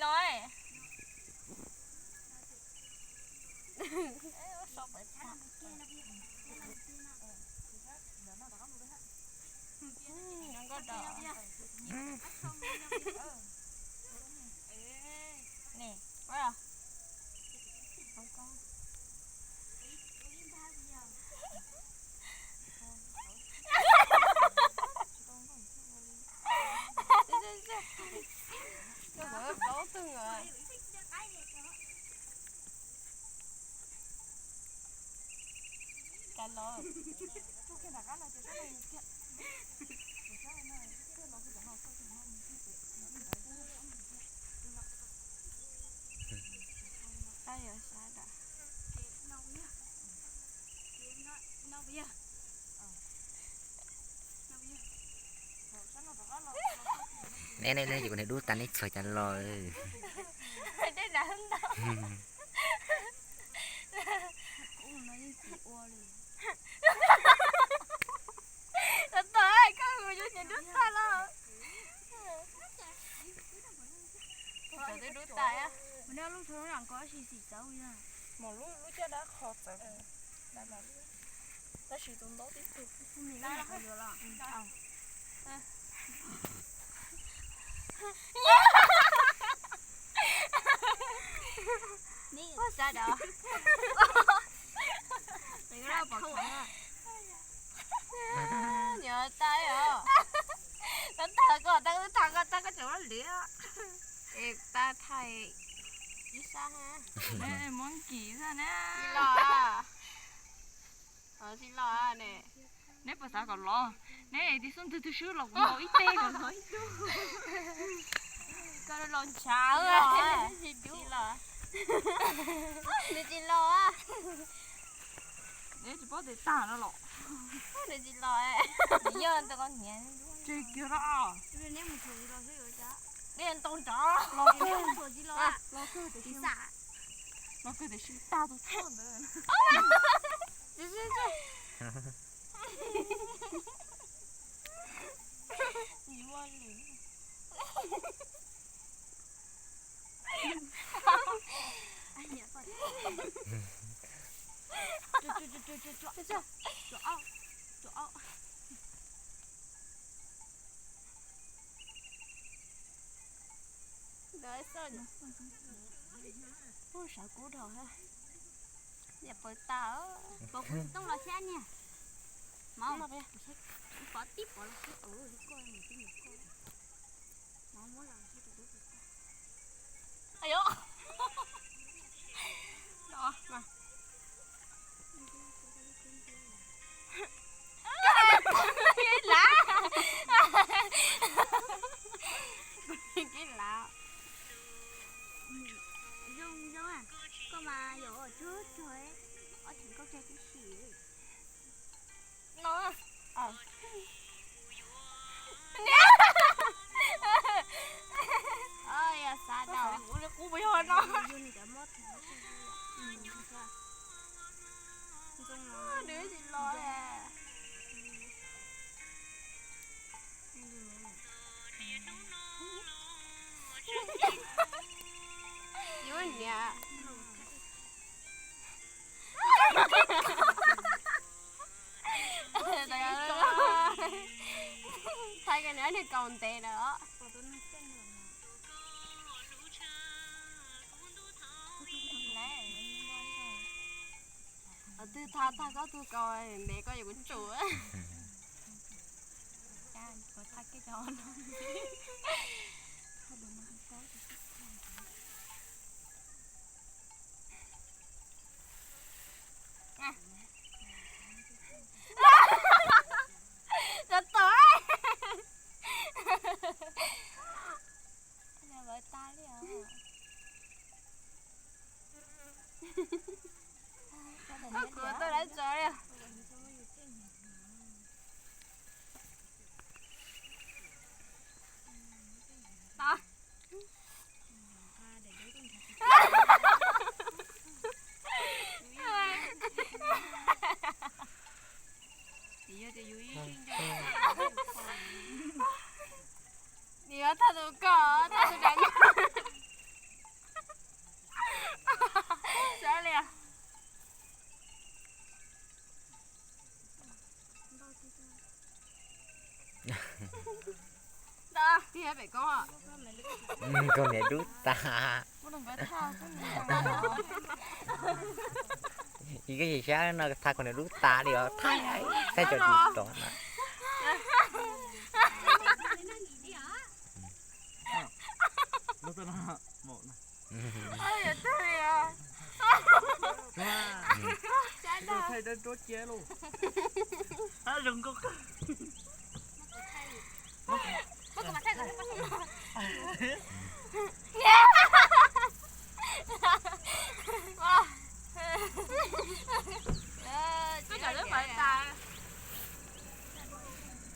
No. Neb, neb, neb ces kuv niag dub tas neb txhua cas los. Tab tom koj mus yus niag dub tas los. Txawv twb dub tas. Mus noj lub tshua lub nram ko tab sis xim txawv li. Mus lub, lub caj dab qho txawv. Tab sis tus ntaub tib tug. Nyob tas os. Tab tag koj, tab tag koj, tab koj tseem muab lwv. Es tab thaij ib sab ha. Monkey xwb na. Tsis los. Tsis los ne. Neb puas xav kom los? Neb tig xub ntiag twg swb los kuv ntaus ib teg los los ib tug. Koj los ntshav. Tsis los. Nws tsis los. Neb tsis paub tes tag no los. Nws tsis los. Nws yog ntawm koj niam. Tseg kiag da. Neb mus txhuam tsis los xwb yuav cas. Neb ntoo nrov. Los kawg, los kawg tiam sis, los kawg tiam sis tag tus thoj ntawd. Ub, sawv kub dhau ha. Niam pawg tas. Pov kuv tooj los thiab niag. Mav, pov tib pov los thiab. Li koj mus tib mus koj. Mav muab los thiab tus dub pawg tas. Ayo. Los mas. Kib lav. Kib lav. Zoo zoo, koj mas yuav tsuag tsuag, ob tseem koj kiag tib si. No. Yog xav tau. Qub qub puas yog no? Nws tsis los. Yuav niam. Thaij koj niam nws kaus ntev na. Twg thaij tag koj tug kaus ntev koj yuav kuv tsum. Tau tau. Vawv tas li os. Koj kuv tuaj lawv tso li. Tau. Nws yuav thaj tus koj, thaj tus dav. Koj niam dub tas. Ib koj yim sab no tha koj niam dub tas li os, thaij, thaij cov tsis tau na. Koj cov lub pawv tas.